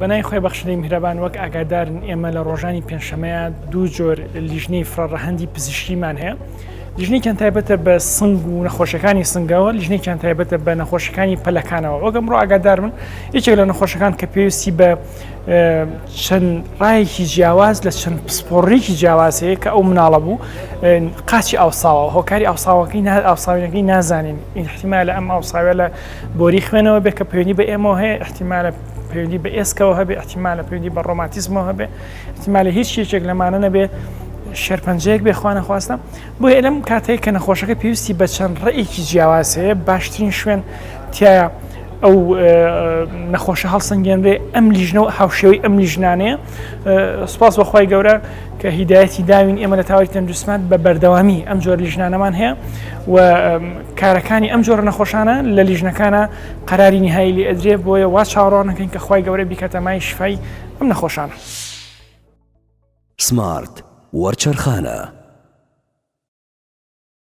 بەناوی خوای بەخشندەی میهرەبان وەک ئاگادارن ئێمە لە ڕۆژانی پێنجشەمەیە دوو جۆر لیژنەی فرەڕەهەندی پزیشکیمان هەیە لیژنێکیان تایبەتە بە سنگ و نەخۆشەکانی سنگەوە لیژنێکیان تایبەتە بە نەخۆشەکانی پەلەکانەوە وەک ئەمڕۆ ئاگادار بن یەکێک لە نەخۆشەکان کە پێویستی بە چەند ڕایەکی جیاواز لە چەند پسپۆڕێکی جیاواز هەیە کە ئەو مناڵە بوو قاچی ئاوساوە هۆکاری ئاوساوەکەی ئاوساوینەکەی نازانین ئیحتیمالە ئەم ئاوساوە لە بۆری خوێنەوە بێ کە پەیوەندی بە ئێمەوە هەیە ئیحتیمالە پەیوەندی بە ئێسکەوە هەبێ ئیحتیمالە پەیوەندی بە ڕۆماتیزمەوە هەبێ ئیحتیمالە هیچ یەکێک لەمانە نەبێ شێرپەنجەیەک بێ خوا نەخواستە بۆیە لەم کاتەیە کە نەخۆشەکە پێویستی بە چەند ڕێیەکی جیاواز هەیە باشترین شوێن تایە ئەو نەخۆشە هەڵسەنگێنرێ ئەم لیژنە و هاوشێوەی ئەم لیژنانەیە سوپاس بەخوای گەورە کە هیدایەتی داوین ئێمە لە تاوەری تەندروستمان بە بەردەوامی ئەم جۆر لیژنانەمان هەیە و کارەکانی ئەم جۆرە نەخۆشانە لە لیژنەکانە قەراری نیهایی لێ ئەدرێ بۆیە وا چاوەڕوانەکەین کە خوای گەورە بیکاتە مای شفای ئەم نەخۆشانە. سمارت وەرچەرخانە.